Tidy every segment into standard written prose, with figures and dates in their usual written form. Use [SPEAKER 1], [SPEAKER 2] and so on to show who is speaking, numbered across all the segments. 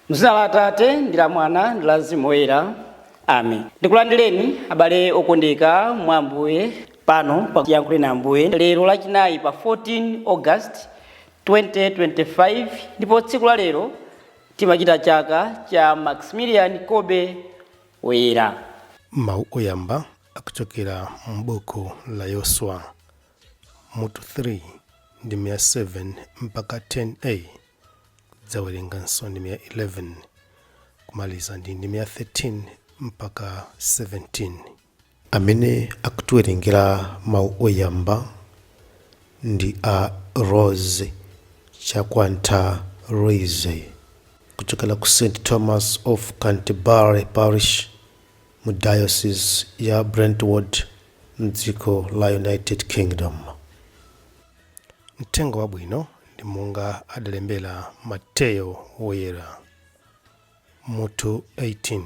[SPEAKER 1] Mzina la Atate ndi la Mwana ndi la Mzimu Woyera, amen. Ndikulandireni abale okondeka mwa Ambuye pano pa Tiyankhule na Ambuye lero Lachinayi pa 14 August 2025, ndipo tsiku la lero timachita chaka cha Maximilian Kolbe Woyera.
[SPEAKER 2] Mawu oyamba akuchokera m'buku la Yoswa, mutu 3, ndime ya 7 mpaka 10a, kudzawerenganso ndime ya 11, kumaliza ndi ndime ya 13 mpaka 17. Amene akutiwerengera mawu oyamba ndi a Rose Chakwantha Ruiz kuchokera ku St Thomas of Canterbury Parish mu Diocese ya Brentwood mdziko la United Kingdom. Mthenga wabwino ndi monga adalembera Mateyo Woyera, mutu 18,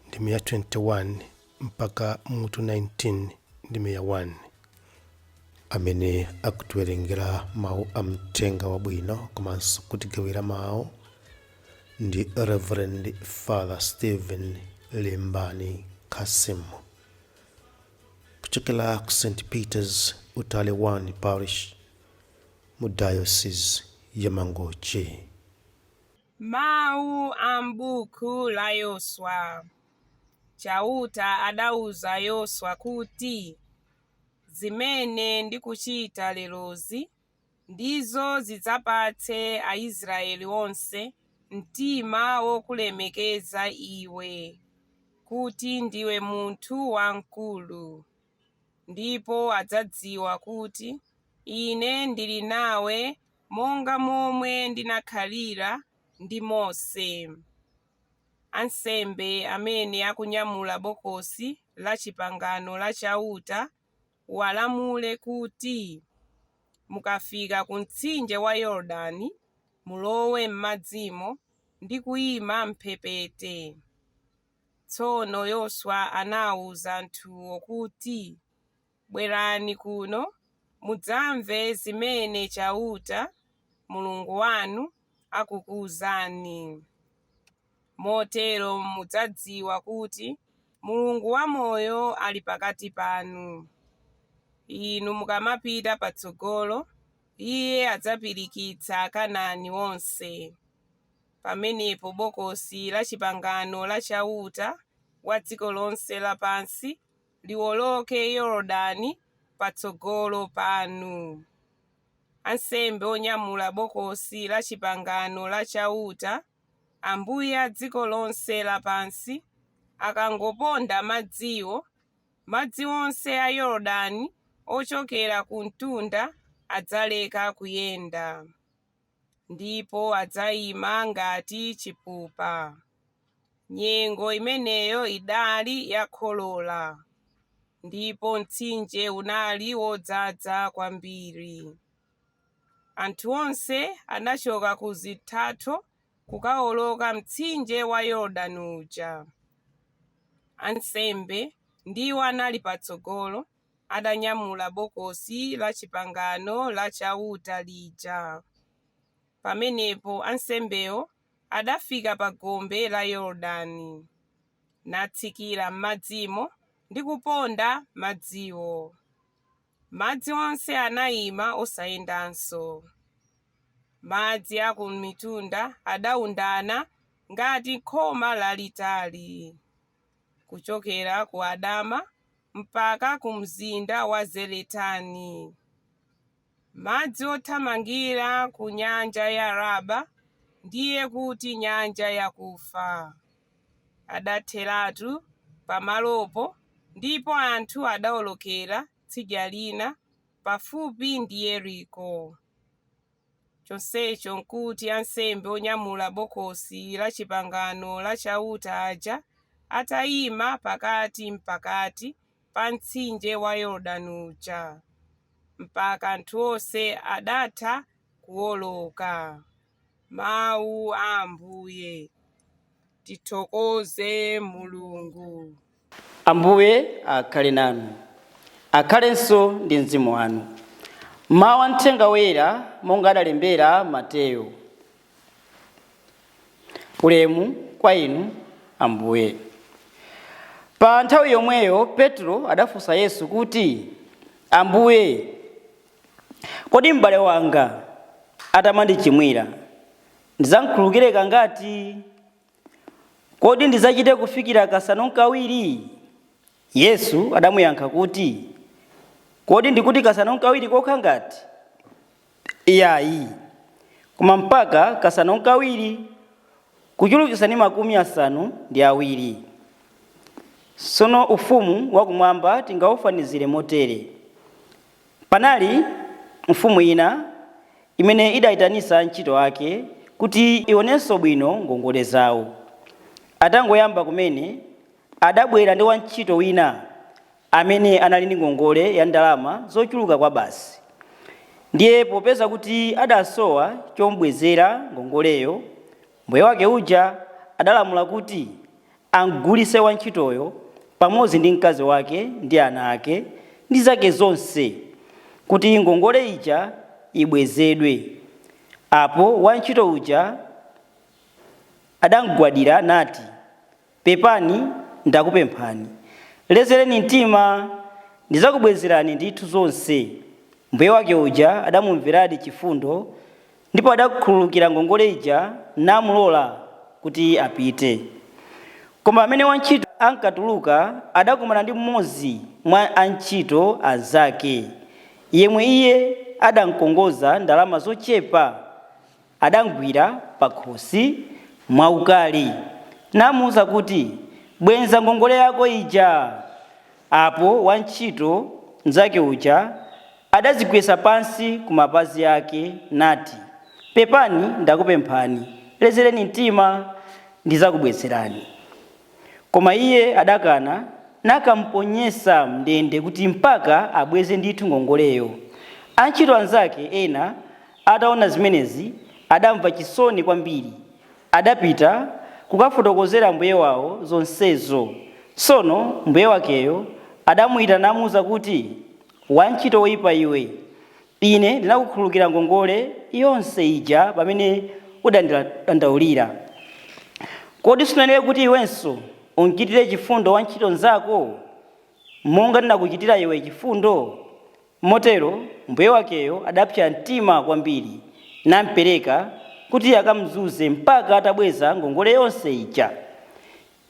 [SPEAKER 2] ndime ya 21 mpaka mutu 19, ndime ya 1. Amene akutiwerengera mawu a mthenga wabwino komanso kutigawira mawu ndi Reverend Father Stephen Limbani Kasim kuchokera ku St Peters Utale 1 Parish mu Diocese ya Mangochi.
[SPEAKER 3] Mawu a m'buku la Yoswa. Chauta adauza Yoswa kuti, Zimene ndikuchita lerozi ndizo zidzapatse Aisraeli onse mtima wokulemekeza iwe, kuti ndiwe munthu wamkulu. Ndipo adzadziwa kuti Ine ndili nawe monga momwe ndinakhalira ndi Mose. Ansembe amene akunyamula Bokosi lachipangano la Chauta uwalamule kuti, Mukafika ku mtsinje wa Yordani, mulowe m'madzimo ndi kuima m'mphepete. Tsono Yoswa anauza anthuwo kuti, Bwerani kuno, mudzamve zimene Chauta, Mulungu wanu, akukuuzani. Motero mudzadziwa kuti Mulungu wamoyo ali pakati panu. Inu mukamapita patsogolo, Iye adzapirikitsa Akanani onse. Pamenepo Bokosi lachipangano la Chauta wa dziko lonse lapansi liwoloke Yordani patsogolo panu. Ansembe onyamula Bokosi lachipangano la Chauta, Ambuye a dziko lonse lapansi, akangoponda madziwo, madzi onse a Yordani ochokera ku mtunda adzaleka kuyenda, ndipo adzaima ngati chipupa. Nyengo imeneyo idali ya kholola, ndipo mtsinje unali wodzaza kwambiri. Anthu onse anachoka ku zithatho kukaoloka mtsinje wa Yordani uja. Ansembe ndiwo anali patsogolo, atanyamula Bokosi lachipangano la Chauta lija. Pamenepo ansembewo adafika pa gombe la Yordani, natsikira m'madzimo ndi kuponda madziwo. Madzi onse anaima osayendanso. Madzi a ku mitunda adaundana ngati khoma lalitali, kuchokera ku Adama mpaka ku mzinda wa Zeretani. Madzi othamangira ku nyanja ya Araba, ndiye kuti Nyanja Yakufa, adatheratu pamalopo ndipo anthu adaolokera tsidya lina pafupi ndi Yeriko. Chonsecho nkuti ansembe onyamula Bokosi lachipangano la Chauta aja ataima pakatim'pakati pa mtsinje wa Yordani uja, mpaka anthu onse adatha kuwoloka. Mau a Ambuye. Tithokoze Mulungu.
[SPEAKER 1] Ambuye akhale nanu. Akhalenso ndi mzimu wanu. Mawu a Mthenga Woyera monga adalembera Mateyo. Ulemu kwa inu Ambuye. Pa nthawi yomweyo Petro adafunsa Yesu kuti, Ambuye, kodi m'bale wanga atamandichimwira ndidzamkhululukire kangati? Kodi ndidzachite kufikira kasanu nkawiri? Yesu adamuyankha kuti, Kodi ndikuti kasanu nkawiri kokha ngati? Iyayi, koma mpaka kasanu nkawiri kuchulukitsa ndi 70. Tsono ufumu wakumwamba tingaufanizire motere. Panali mfumu ina imene idayitanitsa antchito ake kuti ionenso bwino ngongole zawo. Atangoyamba kumene, adabwera ndi wantchito wina amene anali ndi ngongole ya ndalama zochuluka kwa basi. Ndiye popeza kuti adasowa chomubwezera ngongoleyo, mbuye wake uja adalamula kuti amgulitse wantchitoyo pamodzi ndi mkazi wake ndi ana ake ndi zake zonse, kuti ngongole ija ibwezedwe. Apo wantchito uja adamgwadira nati, Pepani, ndakupemphani, lezereni mtima, ndidzakubwezerani ndithu zonse. Mbuye wake uja adamumveradi chifundo, ndipo adakhululukira ngongole ija namulola kuti apite. Koma pamene wantchito ankatuluka, adakumana ndi mmodzi mwa antchito anzake, yemwe iye adamkongoza ndalama zochepa. Adamgwira pakhosi mwaukali, namuwuza kuti, Bwenza ngongole yako ija. Apo wantchito mnzake uja adadzigwetsa pansi ku mapazi ake nati, Pepani, ndakupemphani, lezereni mtima, ndidzakubwezerani. Koma iye adakana, nakamponyetsa m'ndende kuti mpaka abweze ndithu ngongoleyo. Antchito anzake ena ataona zimenezi, adamva chisoni kwambiri. Adapita kukafotokozera mbuye wao zonsezo. Tsono mbuye wakeyo adamuitana namuuza kuti, Wantchito woipa iwe, ine ndinakukhululukira ngongole yonse ija pamene udandidandaulira. Kodi sunayenere kuti iwenso umchitire chifundo wantchito mnzako, monga ndinakuchitira iwe chifundo? Motero mbuye wakeyo adapsa mtima kwambiri, nampereka kuti akamzunze mpaka atabweza ngongole yonse ija.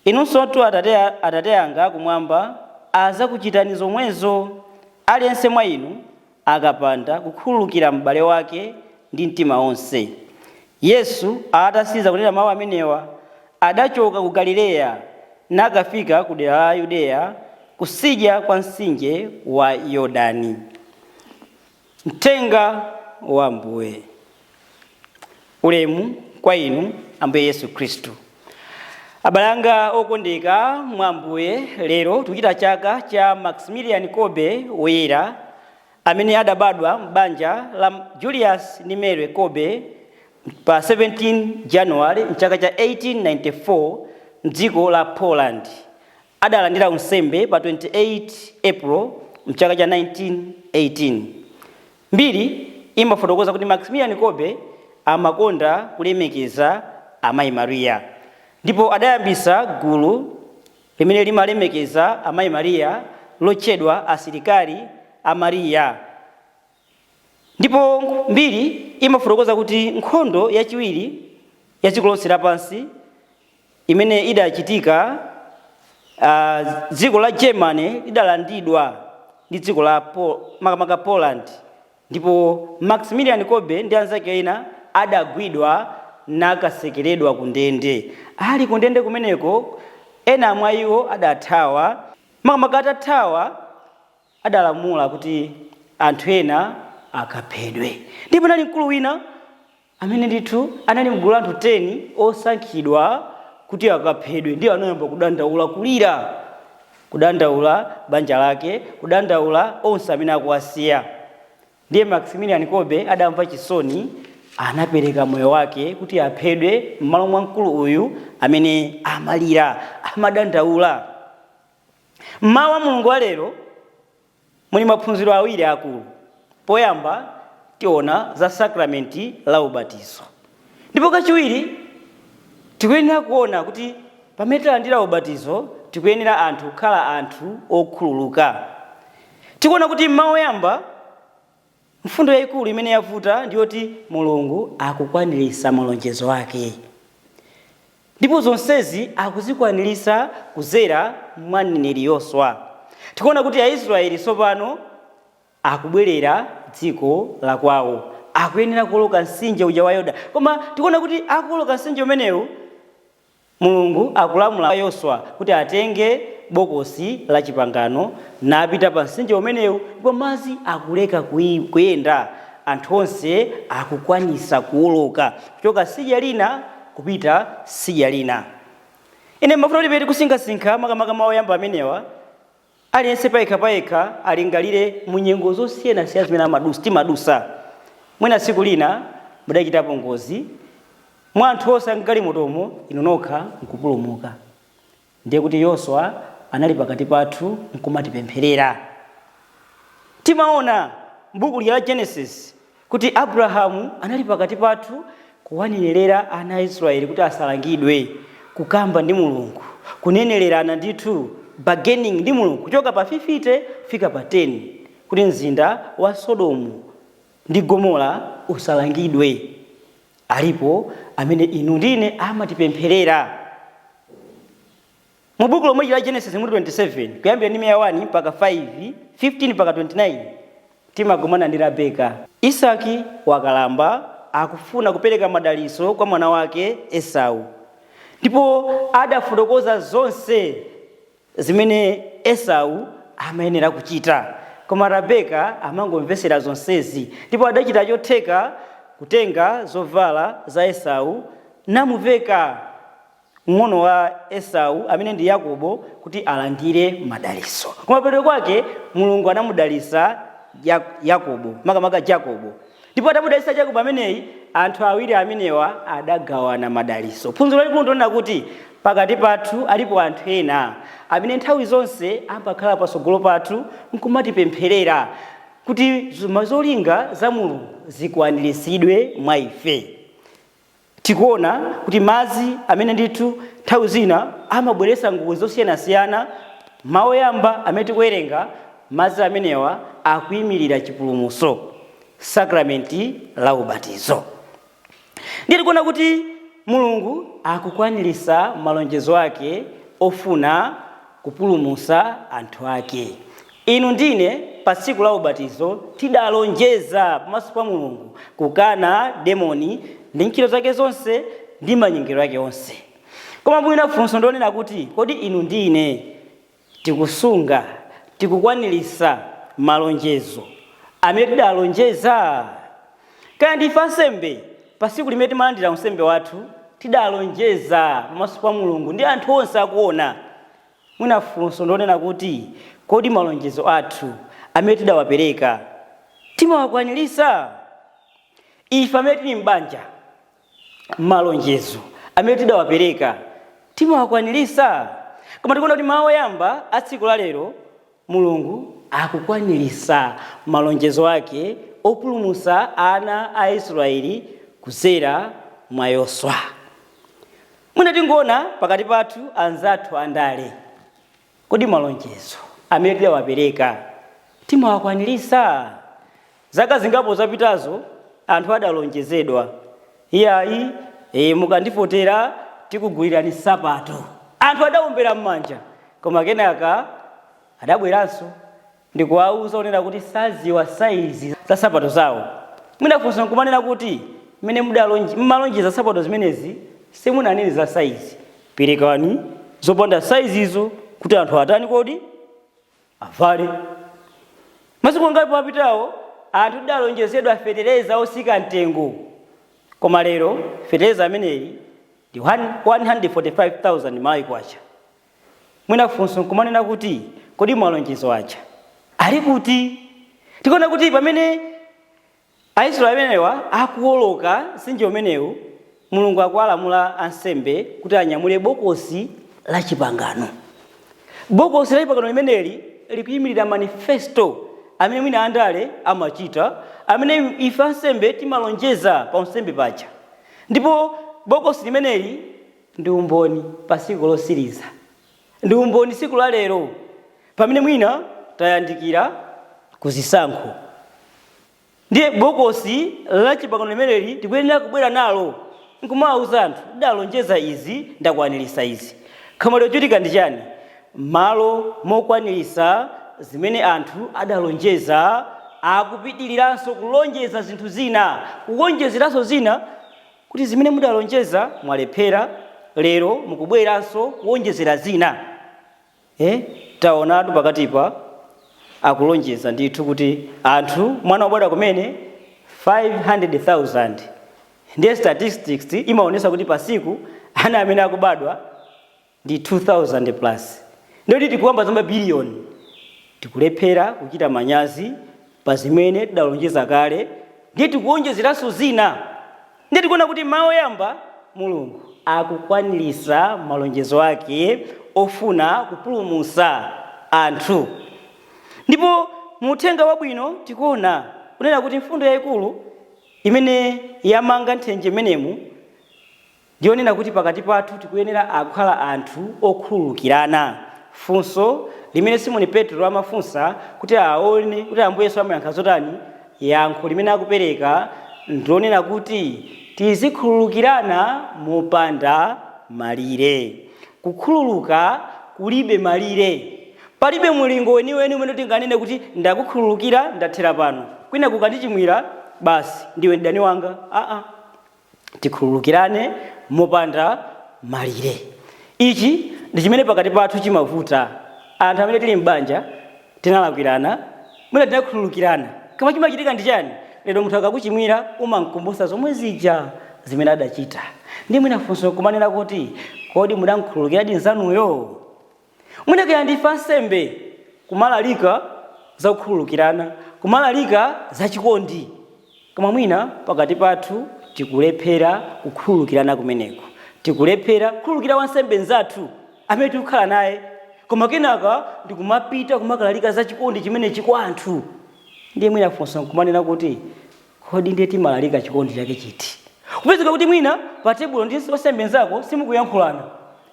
[SPEAKER 1] Inunsotu Atate anga akumwamba adzakuchitani zomwezo, aliyense mwa inu akapanda kukhululukira m'bale wake ndi mtima wonse. Yesu atatsiriza kunena mau amenewa, adachoka ku Galileya nakafika ku dera la Yudeya, kutsidya kwa mtsinje wa Yordani. Mthenga wa Ambuye. Ulemu kwa inu Ambuye Yesu Khristu. Abale anga okondeka mwa Ambuye, lero tikuchita chaka cha Maximilian Kolbe Woyera, amene adabadwa m'banja la Julius ndi Mary Kolbe pa 17 January mchaka cha 1894 mdziko la Poland. Adalandira unsembe pa 28 April mchaka cha 1918. Mbiri imafotokoza kuti Maximilian Kolbe amakonda kulemekeza Amayi Maria, ndipo adayambitsa gulu limene limalemekeza Amayi Maria lotchedwa Asilikali a Maria. Ndipo mbiri imafotokoza kuti nkhondo yachiwiri ya dziko lonse lapansi imene idachitika, dziko la Germany lidalandidwa ndi dziko la makamaka Poland, ndipo Maximilian Kolbe ndi anzake ena adagwidwa nakatsekeredwa ku ndende. Ali ku ndende kumeneko, ena mwa iwo adathawa. Makamaka atathawa, adalamula kuti anthu ena akaphedwe. Ndipo panali mkulu wina amene ndithu anali mgulu la anthu 10 osankhidwa kuti akaphedwe, ndiye anayamba kudandaula, kulira, kudandaula banja lake, kudandaula onse amene akuwasiya. Ndiye Maximilian Kolbe adamva chisoni, anapereka moyo wake kuti aphedwe m'malo mwa mkulu uyu amene amalira, amadandaula. Mmawu a Mulungu wa lero muli maphunziro awiri akulu. Poyamba tiona za sakramenti la ubatizo, ndipo kachiwiri Tikuyenera kuona kuti pamene talandira ubatizo, tikuyenera anthu kukhala anthu okhululuka. Tikuona kuti mawu oyamba, mfundo yayikulu imene yavuta ndiyoti Mulungu akukwanirisa malonjezo ake, ndipo zonsezi akuzikwanirisa kuzera mwa mneneri Yoswa. Tikuona kuti Aisraeli tsopano akubwerera dziko la kwawo, akuyenera kuwoloka mtsinje uja wa Yorodani. Koma tikuona kuti akuwoloka mtsinje umenewu, Mulungu akulamula Yoswa kuti atenge bokosi la chipangano napita pa mtsinje umenewu, ndipo madzi akuleka kuyenda. Anthu onse akukwanisa kuwoloka kuchoka tsidya lina kupita tsidya lina. Ine mafuna kuti peti kusinkhasinkha makamaka mawu oyamba amenewa, aliyense payekha payekha alingalire mu nyengo zosiyanasiyana zimene timadusa. Mwina tsiku lina mudachitapo ngozi, mwa anthu onse amgalimotomo inu nokha nkupulumuka. Ndiye kuti Yoswa anali pakati pathu nkumatipempherera. Timaona m'buku la Genesis kuti Abrahamu anali pakati pathu kuwanenerera ana a Israeli kuti asalangidwe, kukamba ndi Mulungu, kunenererana ndithu, bargaining ndi Mulungu kuchoka pa 50 kufika pa 10 kuti mzinda wa Sodomu ndi Gomora usalangidwe. Alipo amene inu ndine amatipempherera. Mu buku lomwe la Genesis mutu 27 kuyambira ndi 1 mpaka 5, 15 mpaka 29, timagumana ndi Rabeka. Isaki wakalamba, akufuna kupereka madalitso kwa mwana wake Esau, ndipo adafotokoza zonse zimene Esau amayenera kuchita, koma Rabeka amangomvesera zonsezi, ndipo adachita chotheka kutenga zovala za Esau namuveka mng'ono wa Esau amene ndi Yakobo kuti alandire madalitso. Kumapeto kwake Mulungu anamudalitsa Yakobo, makamaka Jakobo, ndipo atamudalitsa Jakobo ameneyi, anthu awiri amenewa adagawana madalitso. Phunziro lalikulu ndionena kuti pakati pathu alipo anthu ena amene nthawi zonse amakhala patsogolo pathu nkumatipempherera kuti zolinga za Mulungu zikwaniritsidwe mwa ife. Tikuona kuti madzi amene ndithu nthawi zina amabweretsa ngozi zosiyanasiyana, mawu oyamba amene tikuwerenga, madzi amenewa akuyimirira chipulumutso, sakramenti la ubatizo. Ndiye tikuona kuti Mulungu akukwanirisa malonjezo ake ofuna kupulumutsa anthu ake. Inu ndine pa tsiku la ubatizo tidalonjeza pamaso pa Mulungu kukana demoni ndi ntchito zake zonse ndi manyengero ake onse. Koma mwina funso ndionena kuti kodi inu ndine tikusunga, tikukwanirisa malonjezo amene tidalonjeza? Kaya ndife ansembe, pa tsiku limene timalandira unsembe wathu tidalonjeza pamaso pa Mulungu ndi anthu onse akuona. Mwina funso ndionena kuti kodi malonjezo athu amene tidawapereka timawakwanirisa? Ife amene tili m'banja, malonjezo amene tidawapereka timawakwanirisa? Koma tikuona kuti mawu oyamba a tsiku la lero, Mulungu akukwanirisa malonjezo ake opulumutsa ana a Israeli kuzera mwa Yoswa. Mwina tingoona pakati pathu anzathu andale, kodi malonjezo amene tidawapereka timawakwanirisa? Zaka zingapo zapitazo anthu adalonjezedwa, iyayi, mukandivotera tikugulirani sapato. Anthu adawombera m'manja, koma kenaka adabweranso ndikuwauza onena kuti saziwa saizi za sapato zawo. Mwina funso nkumanena kuti mmene mmalonjeza sapato zimenezi simunanene za saizi, perekani zopanda saizizo kuti anthu atani kodi avale. Masiku angapo apitawo anthu tidalonjezedwa fetereza osika mtengo, koma lero fetereza ameneyi ndi 145,000 Malawi kwacha. Mwina funso nkumanena kuti kodi malonjezo aja ali kuti? Tikuona kuti pamene Aisraeli amenewa akuwoloka mtsinje umenewu, Mulungu akuwalamula ansembe kuti anyamule bokosi la chipangano. Bokosi la chipangano limeneli likuyimirira manifesto amene mwina andale amachita, amene ife ansembe timalonjeza pa unsembe paja. Ndipo bokosi limeneli Ndi umboni pa tsiku losiriza, ndi umboni tsiku la lero pamene mwina tayandikira kuzisankho. Ndiye bokosi la chipangano limeneli tikuyenera kubwera nalo nkumawuza anthu, "Ndalonjeza izi, ndakwanirisa izi." Koma chochitika ndi chani? Malo mokwanirisa zimene anthu adalonjeza, akupitiriranso kulonjeza zinthu zina, kuwonjezeranso zina, kuti zimene mudalonjeza mwalephera, lero mukubweranso kuwonjezera zina. Taonatu pakatipa akulonjeza ndithu kuti anthu mwana wobadwa kumene 500,000. Ndiye statistics imaonesa kuti pasiku ana amene akubadwa ndi 2000 plus, ndiyoti tikuyamba za mabiliyoni. Tikulephera kuchita manyazi pa zimene tidalonjeza kale, ndiye tikuwonjezeranso zina. Ndiye tikuona kuti mawu oyamba, Mulungu akukwanirisa malonjezo ake ofuna kupulumutsa anthu. Ndipo mu uthenga wabwino tikuona kunena kuti mfundo yayikulu imene yamanga nthenje imenemu ndiyonena kuti pakati pathu tikuyenera akukhala anthu okhululukirana. Funso limene Simoni Petro amafunsa kuti aone kuti Ambuye Yesu amayankha zotani, yankho limene akupereka ndilonena kuti tizikhululukirana mopanda malire. Kukhululuka kulibe malire. Palibe mulingo weniweni umene tinganene kuti ndakukhululukira, ndathera pano, kwina kukandichimwira basi ndiwe mdani wanga. Aa, tikhululukirane mopanda malire. Ichi ndi chimene pakati pathu chimavuta. Anthu amene tili m'banja tinalakwirana, mwina tinakhululukirana, koma chimachitika ndi chani? Lero munthu akakuchimwira umamkumbutsa zomwe zija zimene adachita. Ndi mwina funso kumanena kuti, kodi mudankhululukiradi nzanuyo? Mwina kaya ndife ansembe, kumalalika za kukhululukirana, kumalalika za chikondi, koma mwina pakati pathu tikulephera kukhululukirana kumeneko. Tikulephera kukhululukira wansembe nzathu amene tikukhala naye, koma kenaka ndikumapita kumakalalika za chikondi chimenechi kwa anthu. Ndiye mwina funso nkumanena kuti, kodi ndiye timalalika chikondi chake chiti? Kupezeka kuti mwina pa tebulo ndi wansembe nzako simukuyankhulana,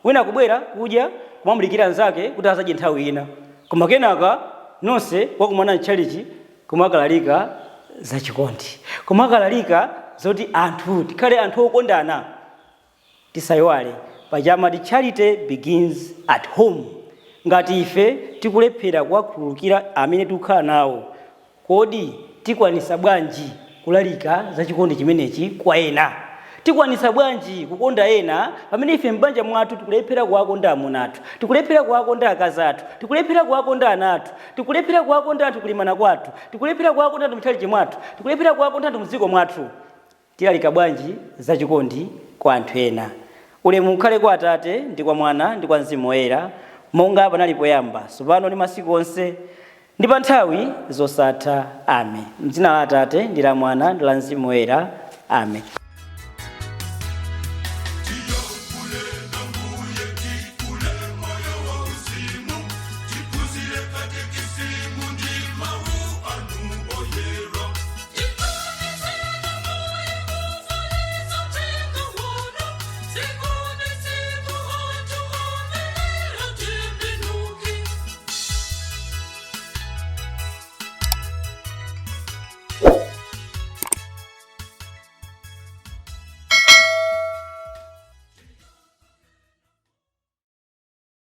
[SPEAKER 1] wina kubwera kudya kumamudikira nzake kuti azadye nthawi ina, koma kenaka nonse wakumana mtchalichi kumakalalika za chikondi, kumakalalika zoti anthu tikhale anthu okondana. Tisayiwale pachamati "Charity begins at home." Ngati ife tikulephera kuwakhululukira amene tikukhala nawo, kodi tikwanisa bwanji kulalika za chikondi chimenechi kwa ena? Tikwanisa bwanji kukonda ena pamene ife m'banja mwathu tikulephera kuwakonda amuna athu, tikulephera kuwakonda akazi athu, tikulephera kuwakonda ana athu, tikulephera kuwakonda anthu kulimana kwathu, tikulephera kuwakonda anthu mtchalichi mwathu, tikulephera kuwakonda anthu mdziko mwathu? Tilalika bwanji zachikondi kwa anthu ena? Ulemu ukhale kwa Atate, ndi kwa Mwana, ndi kwa Mzimu Woyera, monga panali poyamba, tsopano ndi masiku onse, ndi pa nthawi zosatha. Amen. Mdzina la Atate, ndi la Mwana, ndi la Mzimu Woyera. Amen.